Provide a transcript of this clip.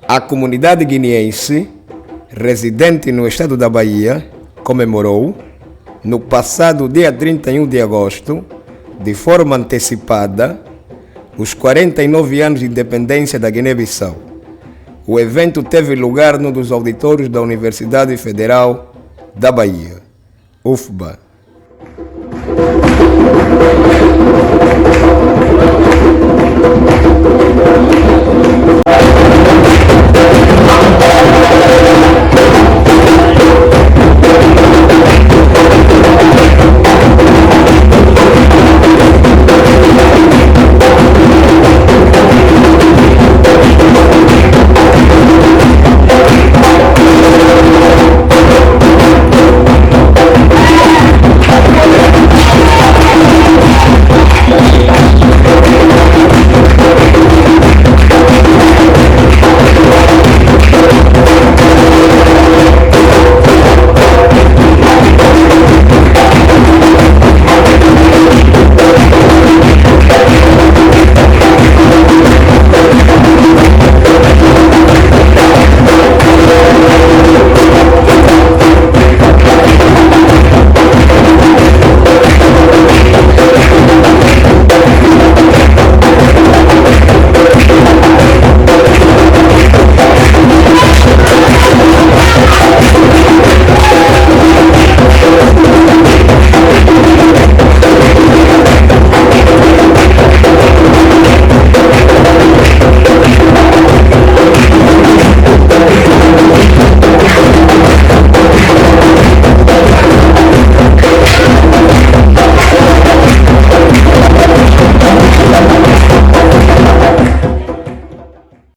A comunidade guineense residente no estado da Bahia comemorou, no passado dia 31 de agosto, de forma antecipada, os 49 anos de independência da Guiné-Bissau. O evento teve lugar num dos auditórios da Universidade Federal da Bahia, UFBA.